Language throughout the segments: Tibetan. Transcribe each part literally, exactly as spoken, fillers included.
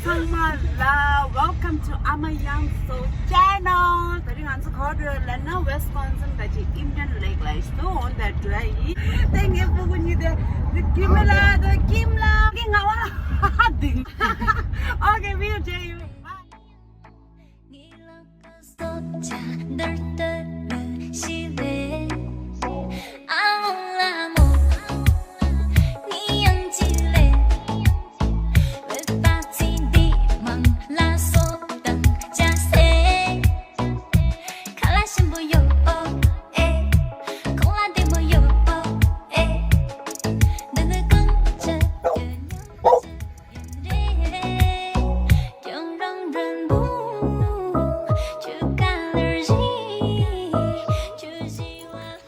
ཚང་མ་ལ། Welcome to Ama Young Soul channel. ད་རིང་ང་ཚོ་ག་པར་འགྲོ་ཡོད་ལབ་ན། Wisconsin ག་ཅིག་Indian Lake ལ་ཡིན་ཏོ། འོ་འདིར་འགྲོ་ཡ་ཡིན། ད་ངའི་སྤུ་གུ་གཉིས་དེ། ཀིམ་ལ་དང་ཀིམ་ལ་གི་ང་བ་ལ་ཧ་ཧ་ཧ་ལྡིང་། Okay, we'll see you. Bye.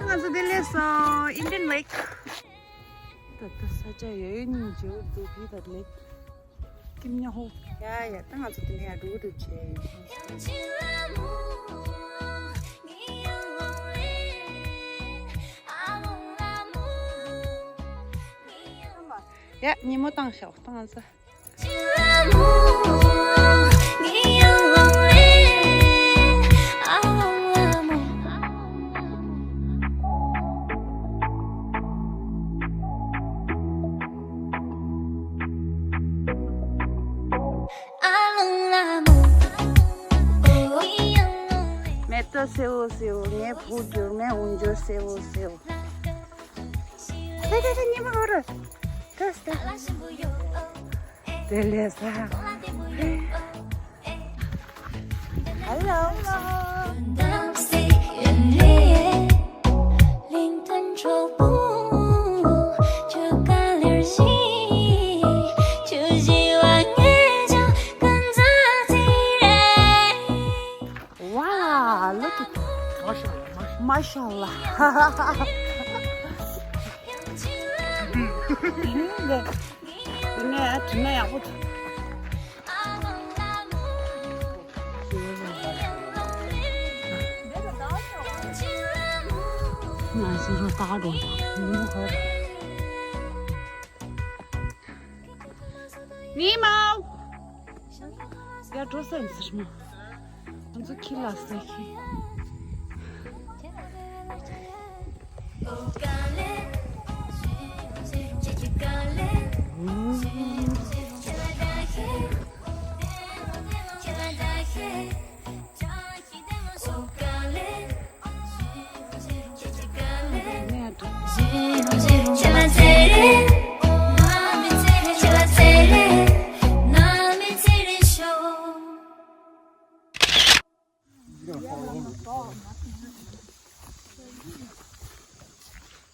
ང་ཚོ་བདེ་ལེགས་སོང་། Indian Lake. ད་ལྟ་ས་ཆ་ཡོད་ཡོད་ཉིན་བརྗེ་བོ་འདུག་གི་ད་ལེགས། ཀིམ་ཉ་ཧོ། ཡ་ཡ། ད་ང་ཚོ་དེ་ནས་ཡར་འགྲོ་གི་འདུག་བྱས། ཡ། ཉིན་མོ་བཏང་ཤག་བཏང་ས། མེ་ཏོག་སེར་པོ་སེར་པོ། ངའི་བུ་འགྱུར་མེད་འོང་འགྱུར་སེར་པོ་སེར་པོ། ད་ད་ད་ཉི་མ་ཧོ་ར། ད་ད། དེ་ལས་ས། Hello. Wow, look at that. Mashallah, mashallah. དེ་ནས་དྲི་མ་ཡག་པོ་ཐོན། ང་ཚོ་རོ་ཏག་འགྲོ། ཉི་མ་ཧོ། ཉི་མ། ཡར་འགྲོ་ས་ཡིན་ཟེར་མ། ང་ཚོ་ཁྱི་ལ་ཟ་ཁྱི།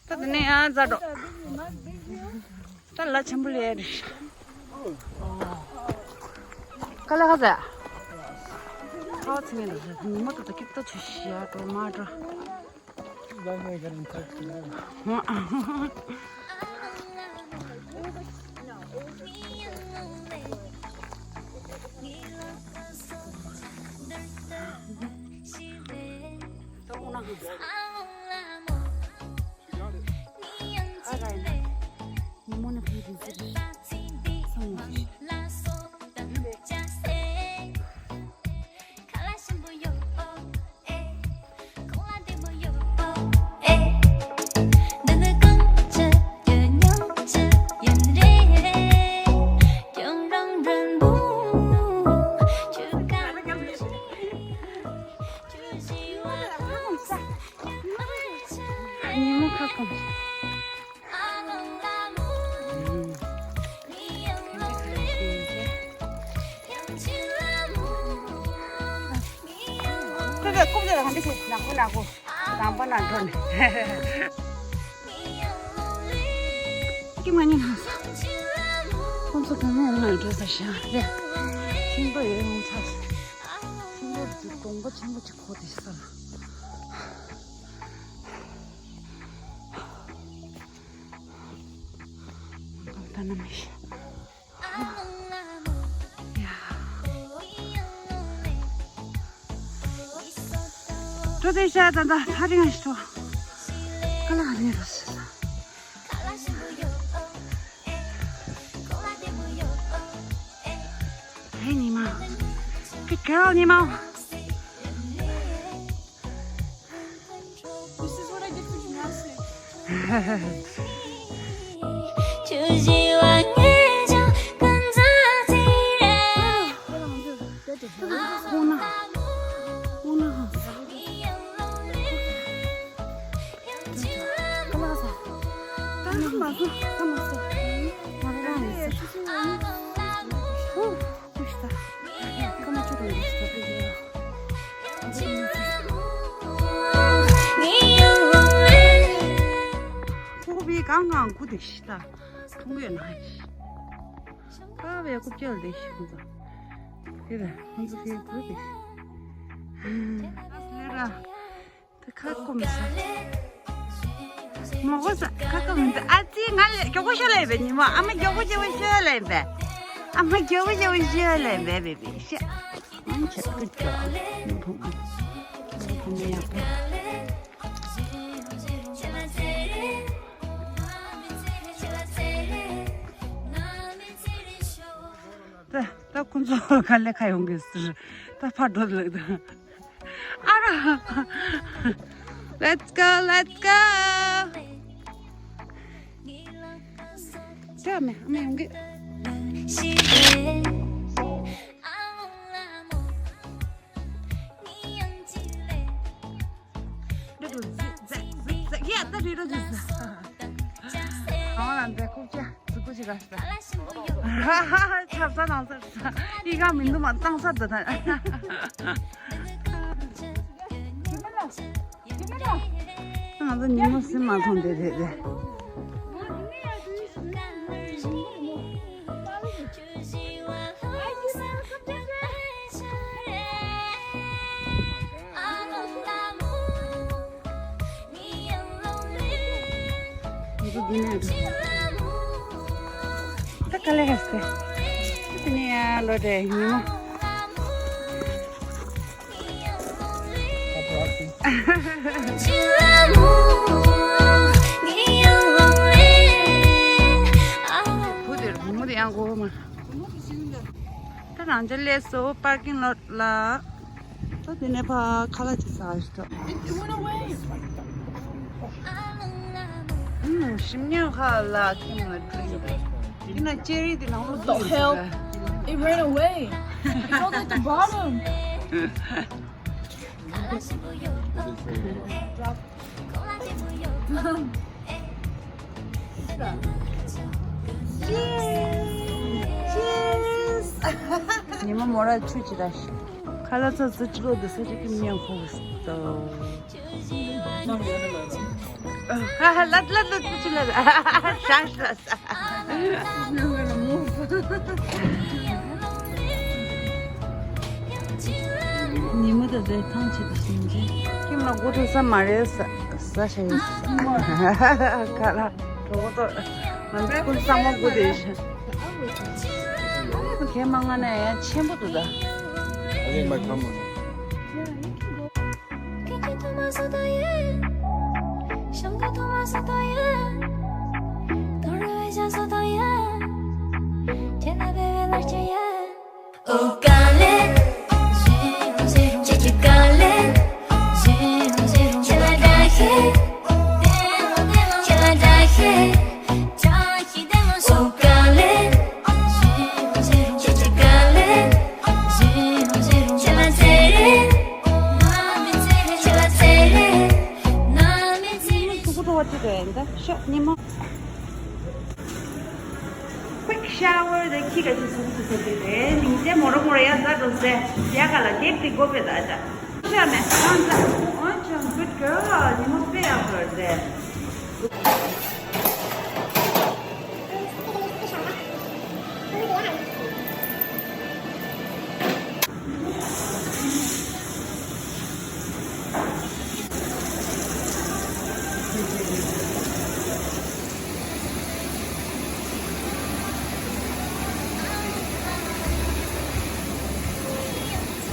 ད་དེ་ནས་ཡང་རྫ་འགྲོ། ད་ལ་ཆེན་པོ་ལས་རེད། ཀ་ལ་ཁ་ཟ། ཁ་བ་ཚིག་ངན་འདུག་ཉི་མ་ཏོག་ཏོ་ཀིབ་ཏོ་ཆུ་ཤི་ཡ་འགྲོ་མ་འགྲོ། ཉིན་མོ་ཁ་སྐོམ། ཁོས་ཁོས་སྐུབ་བྱས་ལ་གང་འདྲ་བྱས་ནག་པོ་ནག་པོ་དང་པོ་ན་འགྲོ་ནས། ཀི་མ་ཉིན་ཧ་ས། ཁོང་ཚོ་གང་ང་ང་འགྲོ་ས་ཤ་རེ། ཤིང་པ་ཡོད་ངོ་ཚ། ཤིང་པ་དུ་དགོང་པ་ཆེན་པོ་ཅིག་ཁོ་དེ་ས་ལ། ད་ན་མི་ཤ། འགྲོ་དེ་ཤ་ད་ད་ཐ་རིང་ཤི་ཐོ། ཀ་ལ་ཧ་ནི་རོ་སི་ས། Hey, Nima. Good girl, Nima. This is what I did for gymnastics. ཁོ་བི་གང་གང་གུ་དེ་ཤི་ད་ཐུང་གོས་ན་ཤི། ཁ་བའི་རྐུབ་ཀྱག་ལས་ཤི་ཁོང་ཚོ། དེ་ལ་ཁོང་ཚོ་གི་གུ་དེ་ཤི། ལེ་ར། ད་ཁ་སྐོམ་ས། མོ་གོ་ས་ཁ་སྐོམ་ས། ཨ་ཙི་ང་ལས་མགྱོགས་པོ་ཤོད་ལས་པས། ཉི་མ་ཨ་མ་མགྱོགས་པོ་མགྱོགས་པོ་ཤོད་ལས་པས། ཨ་མ་མགྱོགས་པོ་མགྱོགས་པོ་ཤོད་ལས་པས་བེ་བེ་ཤ། ཨང་ཆ་ཀུ་ཀ་མོ་ཕོ་མོ་ཡག་པོ། ད་ད་ཁོང་ཚོ་ག་ལས་ཁ་ཡོང་གི་ཟེར། ད་ཕར་འགྲོ་ལེགས་ད། ཨ་ར། Let's go, let's go. ཅག་མེ་ཨ་མ་ཡོང་གི། འདི་རུ་ཟིག་ཟིག་ཟིག་ཟིག་ཡ་ད་རི་རུ་ཟིག་ཟིག་གང་ལ་འདི་ཁུག་ཅག་ཟིག་གུ་ཅིག་ག་ཧ་ཧ་ཧ། ཆབ་ས་དང་ས་ས་ཡི་ག་མི་འདུག་མ་བཏང་ས་འདི་ད། ང་ཚོ་ཉིན་མོ་སེམས་མ་ཐོང་དེ་རེད་དེ། ང་ཚོ་འདི་ནས་ད་ག་ལེ་ཧ་སེ། དེ་ནས་ཡ་ལོ་དེ་ཉིན་མོ། བུ་དེར་བུ་མོ་དེ་ཡང་གོ་མ། ད་རང་ཅག་སླེབས་སོང་པར་ཀིང་ལོ་ལ། ད་དེ་ནས་ཕ་ཁ་ལག་ཅིག་ཟ་ཞིག་ད། ཨུམ། ཞིམ་ཉམས་ཁ་ལག་ཁྱིམ་ལ་འགྲོ་ཡིན་པས། དེ་ན་ཅེ་རི་དེ་ནང་ལོ་What the hell? It ran away. It fell at the bottom. ཉི་མ་མོ་ར་ཆུ་ཅི་ར་ཤི། ཁ་ལ་ཚ་ཚ་ཅི་ལོ་དུ་ས་ཅི་ཀི་མྱང་ཁོ་གི་སྟོ། ཧ་ཧ། ལད་ལད་ལད་ཅི་ལད། ཧ་ཧ་ཧ། ཉི་མ་དང་དེ་ཐང་ཆད་དུ་ཕྱིན་རྗེས། ཁྱིམ་ལ་སྒུག་ཐུབ་ས་མ་རེད། ཟ་ཟ་བྱ་ཡོད་ས། ག་ལ་གྲོགས་པོ་ཚོ། ང་ཚོ་ཀུན་བཟང་མོ་སྒུག་བསྡད་ཤག་གད་མ་ང་ན་ཡང་ཆེན་པོ་འདུག་ད། I think my camera. ཉི་མ་ཐུག་པ་འགྲོ་བ་དེ་རེད་ད་ཤག་ཉི་མ། Quick shower དེ་ཁྱི་ག་ཅིག་ཟུག་ཟུག་ཟེར་དེ་རེད། ཉིན་མཚན་མོ་ར་མོ་ར་ཡ་ཟ་འགྲོ་ཟེར་ཡ་ག་ལ་གེག་དེ་དགོས་པས་ད་ད། ཤ་མེད་ཨང་ད་ཨང་ཅང་good girl ཉི་མ་དཔེ་ཡག་པོ་རེད་ཟེར།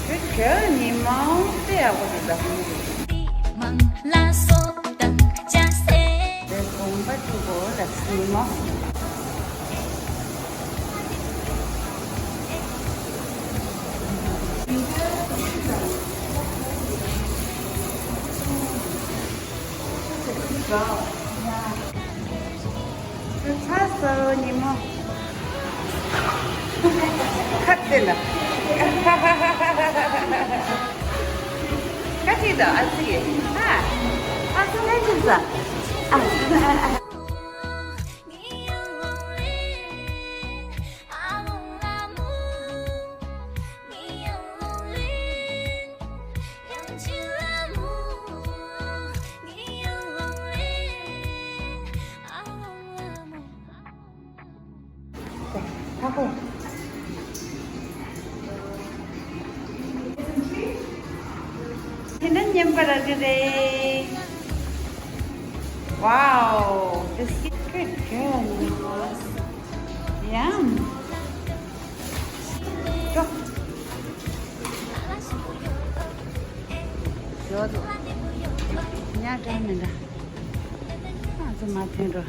Good girl ཉི་མ་དཔེ་ཡག་པོ་འདུག་ད། དེ་དགོངས་པ་ཐུག་གོ་ལགས་ཉི་མ། ཚ་ས་རོ་ཉི་མོ། ཁ་དེ་ལ། ཁ་ཅིག་དང་ཨ་ཙི་ཡེ། ཨ། ཨ་ཙི་ལན་ཅིག་ཟ། ཨ། དེ་ནས་མཉམ་པར་ར་གི་རེད། Wow, this is good girl. Yum. ཅོ། ཡོད། ཉ་དྲན་མི་འདྲ། ང་ཚོ་མ་ཐོན་འགྲོ།